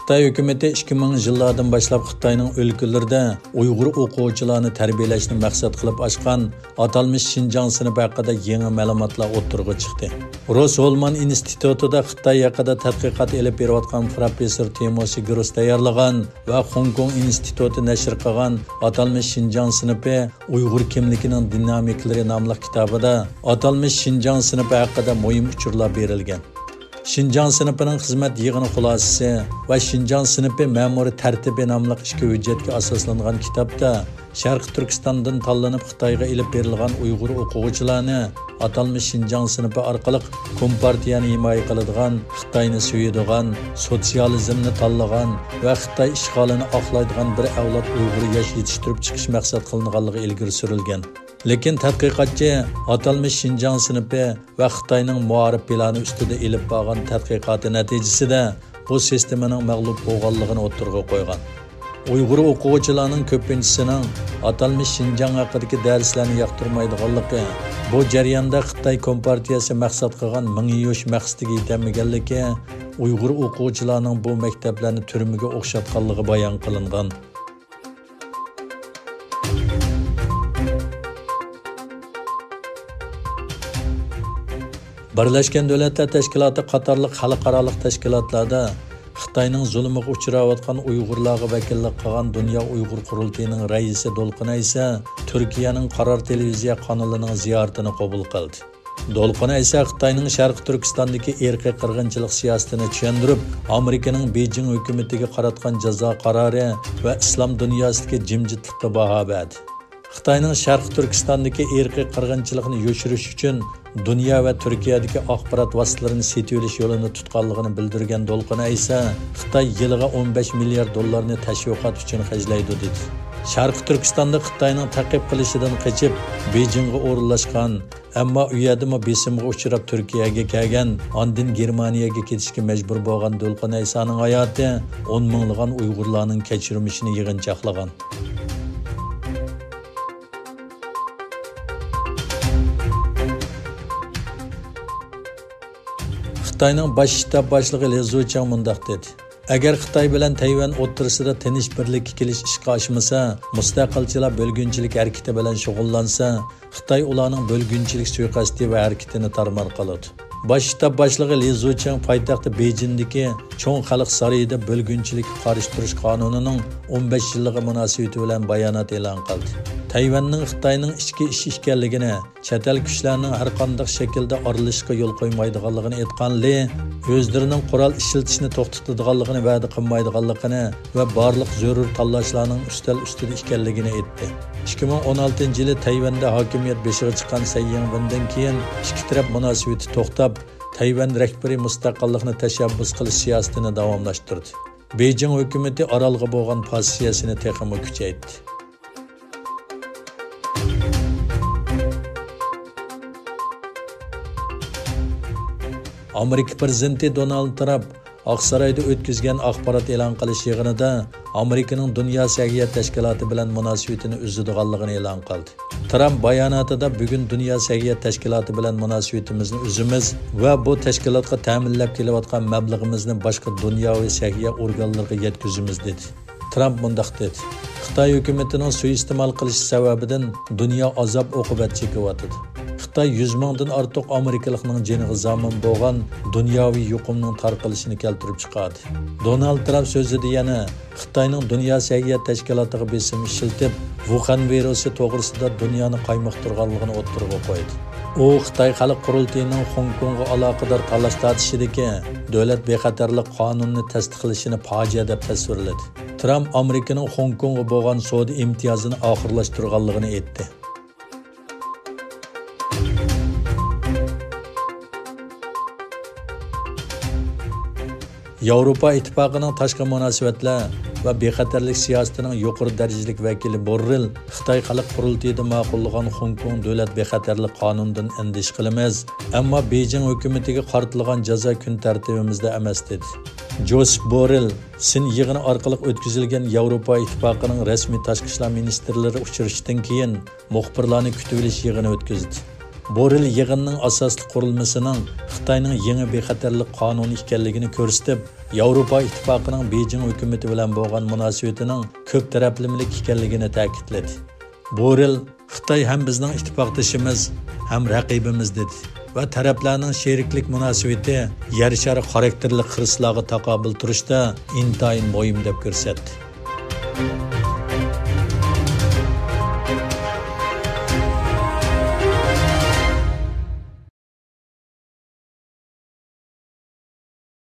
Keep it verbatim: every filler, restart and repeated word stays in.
خىتاي ھۆكۈمىتى ئىككى مىڭىنچى يىللاردىن باشلاپ خىتاينىڭ ئۆلكىلىرىدە ئۇيغۇر ئوقۇغۇچىلارنى تەربىيەلەشنى مەقسەت قىلىپ ئاچقان ئاتالمىش شىنجاڭ سىنىپى ھەققىدە يېڭى مەلۇماتلار ئوتتۇرىغا چىقتى. روس ھولمان ئىنستىتۇتىدا خىتاي ھەققىدە تەتقىقات ئېلىپ بېرىۋاتقان پروفېسسور تىموسى گروس تەييارلىغان ۋە خوڭكوڭ ئىنستىتۇتى نەشر قىلغان ئاتالمىش شىنجاڭ سىنىپى ئۇيغۇر كىملىكىنىڭ دىنامىكلىرى ناملىق كىتابىدا ئاتالمىش شىنجاڭ سىنىپى ھەققىدە مۇھىم ئۇچۇرلار بېرىلگەن. شىنجاڭ سىنىپىنىڭ خىزمەت يىغىنى خۇلاسىسى ۋە شىنجاڭ سىنىپى مەمۇرىي تەرتىپى ناملىق ئىككى ھۆججەتكە ئاساسلانغان كىتابتا شەرقىي تۈركىستاندىن تاللىنىپ خىتايغا ئېلىپ بېرىلغان ئۇيغۇر ئوقۇغۇچىلارنى ئاتالمىش شىنجاڭ سىنىپى ئارقىلىق كومپارتىيەنى ھىمايە قىلىدىغان، خىتاينى سۆيىدىغان، سوتسىيالىزمنى تاللىغان ۋە خىتاي ئىشغالىنى ئاقلايدىغان بىر ئەۋلاد ئۇيغۇر ياش يېتىشتۈرۈپ چىقىش مەقسەت قىلىنغانلىقى ئىلگىرى سۈرۈلگەن. لېكىن تەتقىقاتچى ئاتالمىش شىنجاڭ سىنىپى ۋە خىتاينىڭ مائارىپ پىلانى ئۈستىدە ئېلىپ بارغان تەتقىقاتى نەتىجىسىدە بۇ سىستېمىنىڭ مەغلۇپ بولغانلىقىنى ئوتتۇرىغا قويغان. ئۇيغۇر ئوقۇغۇچىلارنىڭ كۆپىنچىسىنىڭ ئاتالمىش شىنجاڭ ھەققىدىكى دەرسلەرنى ياقتۇرمايدىغانلىقى، بۇ جەرياندا خىتاي كومپارتىيەسى مەقسەت قىلغان مىڭ يۈش مەقسىتىگە يېتەلمىگەنلىكى، ئۇيغۇر ئوقۇغۇچىلارنىڭ بۇ مەكتەپلەرنى تۈرمىگە ئوخشاتقانلىقى بايان قىلىنغان. بىرلەشكەن دۆلەتلەر تەشكىلاتى قاتارلىق خەلقئارالىق تەشكىلاتلاردا خىتاينىڭ زۇلۇمىغا ئۇچراۋاتقان ئۇيغۇرلارغا ۋەكىللىك قىلغان دۇنيا ئۇيغۇر قۇرۇلتىيىنىڭ رەئىسى دولقۇن ئەيسا تۈركىيەنىڭ قارار تېلېۋىزىيە قانىلىنىڭ زىيارىتىنى قوبۇل قىلدى. دولقۇن ئەيسا خىتاينىڭ شەرقىي تۈركىستاندىكى ئىرقىي قىرغىنچىلىق سىياسىتىنى چۈشەندۈرۈپ، ئامېرىكىنىڭ بېيجىڭ ھۆكۈمىتىگە قاراتقان جازا قارارى ۋە ئىسلام دۇنياسىدىكى جىمجىتلىققا باھا بەردى. خىتاينىڭ شەرقىي تۈركىستاندىكى ئىرقىي قىرغىنچىلىقنى يوشۇرۇش ئۈچۈن دۇنيا ۋە تۈركىيەدىكى ئاخبارات ۋاسىتىلىرىنى سېتىۋېلىش يولىنى تۇتقانلىقىنى بىلدۈرگەن دولقۇن ئەيسا، خىتاي يىلىغا ئون بەش مىليارد دوللارنى تەشۋىقات ئۈچۈن خەجلەيدۇ، دېدى. شەرقىي تۈركىستاندا خىتاينىڭ تەقىب قىلىشىدىن قېچىپ، بېيجىڭغا ئورۇنلاشقان، ئەمما ئۇ يەردىمۇ بېسىمغا ئۇچراپ تۈركىيەگە كەلگەن، ئاندىن گېرمانىيەگە كېتىشكە مەجبۇر بولغان دولقۇن ئەيسانىڭ ھاياتى ئون مىڭلىغان ئۇيغۇرلارنىڭ كەچۈرمىشىنى يىغىنچاقلىغان. خىتاينىڭ باش شتاب باشلىقى لى زۇچياڭ مۇنداق دېدى: ئەگەر خىتاي بىلەن تەيۋەن ئوتتۇرىسىدا تىنچ بىرلىككە كېلىش ئىشقا ئاشمىسا، مۇستەقىلچىلار بۆلگۈنچىلىك ھەرىكىتى بىلەن شۇغۇللانسا، خىتاي ئۇلارنىڭ بۆلگۈنچىلىك سۇيىقەستى ۋە ھەرىكىتىنى تارمار قىلىدۇ. باش شتاب باشلىقى لى زۇچياڭ پايتەختى بېيجىڭدىكى چوڭ خەلق سارىيىدا بۆلگۈنچىلىككە قارشى تۇرۇش قانۇنىنىڭ ئون بەش يىللىقى مۇناسىۋىتى بىلەن بايانات ئېلان قىلدى. تەيۋەننىڭ خىتاينىڭ ئىچكى ئىشى ئىكەنلىكىنى، چەت ئەل كۈچلەرنىڭ ھەر قانداق شەكىلدە ئارىلىشىشقا يول قويمايدىغانلىقىنى ئېيتقان لى، ئۆزلىرىنىڭ قورال ئىشلىتىشنى توختىتىدىغانلىقىنى ۋەدە قىلمايدىغانلىقىنى ۋە بارلىق زۆرۈر تاللاشلارنىڭ ئۈستەل ئۈستىدە ئىكەنلىكىنى ئېيتتى. ئىككى مىڭ ئون ئالتىنچى يىلى تەيۋەندە ھاكىمىيەت بېشىغا چىققان سەي يىڭۋېندىن كېيىن ئىككى تەرەپ مۇناسىۋىتى توختاپ، تەيۋەن رەھبىرى مۇستەقىللىقنى تەشەببۇس قىلىش سىياسىتىنى داۋاملاشتۇردى. بېيجىڭ ھۆكۈمىتى ئارالغا بولغان پوزىتسىيەسىنى تېخىمۇ كۈچەيتتى. ئامېرىكا پىرېزىدېنتى دونالد ترامپ ئاقسارايدا ئۆتكۈزگەن ئاخبارات ئېلان قىلىش يىغىنىدا ئامېرىكىنىڭ دۇنيا سەھىيە تەشكىلاتى بىلەن مۇناسىۋىتىنى ئۈزىدىغانلىقىنى ئېلان قىلدى. ترامپ باياناتىدا، بۈگۈن دۇنيا سەھىيە تەشكىلاتى بىلەن مۇناسىۋىتىمىزنى ئۈزىمىز ۋە بۇ تەشكىلاتقا تەمىنلەپ كېلىۋاتقان مەبلىغىمىزنى باشقا دۇنياۋى سەھىيە ئورگانلىرىغا يەتكۈزىمىز، دېدى. ترامپ مۇنداق دېدى: خىتاي ھۆكۈمىتىنىڭ سۇيىئىستېمال قىلىشى سەۋەبىدىن دۇنيا ئازاب ئوقۇبەت چېكىۋاتىدۇ. خىتاي يۈز مىڭدىن ئارتۇق ئامېرىكىلىقنىڭ جېنىغا زامىن بولغان دۇنياۋى يۇقۇمنىڭ تارقىلىشىنى كەلتۈرۈپ چىقاردى. دونالد ترامپ سۆزىدە يەنە خىتاينىڭ دۇنيا سەھىيە تەشكىلاتىغا بېسىم ئىشلىتىپ، ۋۇخەن ۋىرۇسى توغرىسىدا دۇنيانى قايمۇقتۇرغانلىقىنى ئوتتۇرىغا قويدى. ئۇ خىتاي خەلق قۇرۇلتىيىنىڭ خوڭكوڭغا ئالاقىدار تالاش-تارتىشىدىكى دۆلەت بىخەتەرلىك قانۇنىنى تەستىقلىشىنى پاجىئە دەپ تەسۋىرلىدى. ترامپ ئامېرىكىنىڭ خوڭكوڭغا بولغان سودا ئىمتىيازىنى ئاخىرلاشتۇرغانلىقىنى ئېيتتى. ياۋروپا ئىتتىپاقىنىڭ تاشقى مۇناسىۋەتلەر ۋە بىخەتەرلىك سىياسىتىنىڭ يۇقىرى دەرىجىلىك ۋەكىلى بوررېل خىتاي خەلق قۇرۇلتىيىدا ماقۇللىغان خوڭكوڭ دۆلەت بىخەتەرلىك قانۇنىدىن ئەندىشە قىلىمىز، ئەمما بېيجىڭ ھۆكۈمىتىگە قارىتىلغان جازا كۈن تەرتىبىمىزدە ئەمەس، دېدى. جوسېپ بوررېل سىن يىغىنى ئارقىلىق ئۆتكۈزۈلگەن ياۋروپا ئىتتىپاقىنىڭ رەسمىي تاشقى ئىشلار مىنىستىرلىرى ئۇچرىشىشتىن كېيىن، مۇخبىرلارنى كۈتۈۋېلىش يىغىنى ئۆتكۈزدى. بوررېل يىغىننىڭ ئاساسلىق قۇرۇلمىسىنىڭ خىتاينىڭ يېڭى بىخەتەرلىك قانۇنى ئىكەنلىكىنى كۆرسىتىپ، ياۋروپا ئىتتىپاقىنىڭ بېيجىڭ ھۆكۈمىتى بىلەن بولغان مۇناسىۋىتىنىڭ كۆپ تەرەپلىمىلىك ئىكەنلىكىنى تەكىتلىدى. بوررېل، خىتاي ھەم بىزنىڭ ئىتتىپاقدىشىمىز، ھەم رەقىبىمىز، دېدى ۋە تەرەپلەرنىڭ شېرىكلىك مۇناسىۋىتى يەر شارى خاراكتېرلىك خىرىسلارغا تاقابىل تۇرۇشتا ئىنتايىن مۇھىم دەپ كۆرسەتتى.